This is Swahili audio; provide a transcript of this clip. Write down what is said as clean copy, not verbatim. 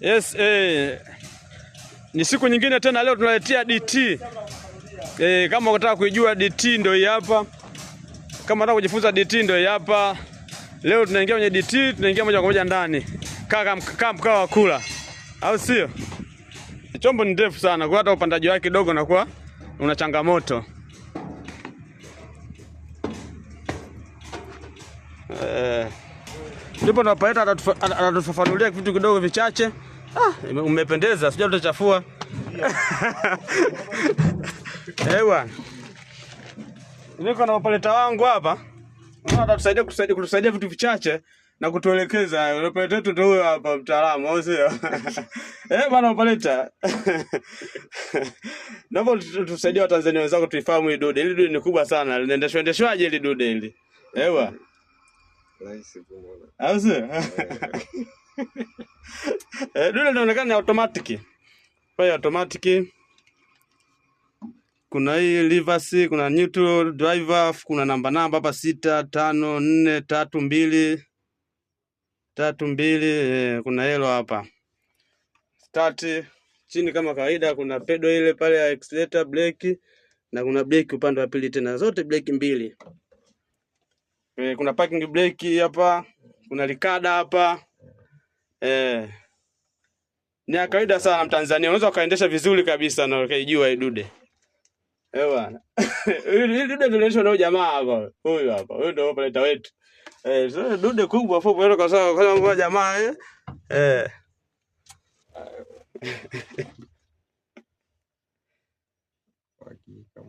Yes, ni siku nyingine tena, leo tunaletea DT. Kama unataka kuijua DT ndio hii hapa. Kama unataka kujifunza DT ndio hii hapa. Leo tunaingia kwenye DT, tunaingia moja kwa moja ndani. Kaa kaa mkao wa kula. Au sio? Chombo ni ndefu sana, kwa hata upandaji wake kidogo unakuwa una changamoto. Ndipo tunapaleta, atatufafanulia vitu kidogo vichache. Ah, umependeza, sijui utachafua. Eh bwana. Niko na operator wangu hapa. Unaona atatusaidia kutusaidia vitu vichache na kutuelekeza. Operator wetu ndio huyo hapa mtaalamu, au sio? Eh bwana operator. Naomba tusaidie Watanzania wenzako tuifahamu hii dude. Hili dude ni kubwa sana. Linaendeshwa endeshwaje hili dude hili? Eh bwana. Rahisi kumwona. Au sio? Eh, dude linaonekana ni automatic. Kwa hiyo automatic. Kuna hii reverse, kuna neutral driver, kuna namba namba hapa 6 5 4 3 2 3 2, kuna yellow hapa. Start chini kama kawaida, kuna pedo ile pale ya accelerator, brake na kuna brake upande wa pili tena, zote brake mbili. Kuna parking brake hapa, kuna rikada hapa. Ni ya kawaida sana Mtanzania, unaweza ukaendesha vizuri kabisa na ukaijua hii dude. Eh bwana. Hili dude tunaendeshwa na jamaa hapa. Huyu hapa. Huyu ndio operator wetu. So dude kubwa fupi kwa sababu kwa jamaa eh. Eh. Hakika.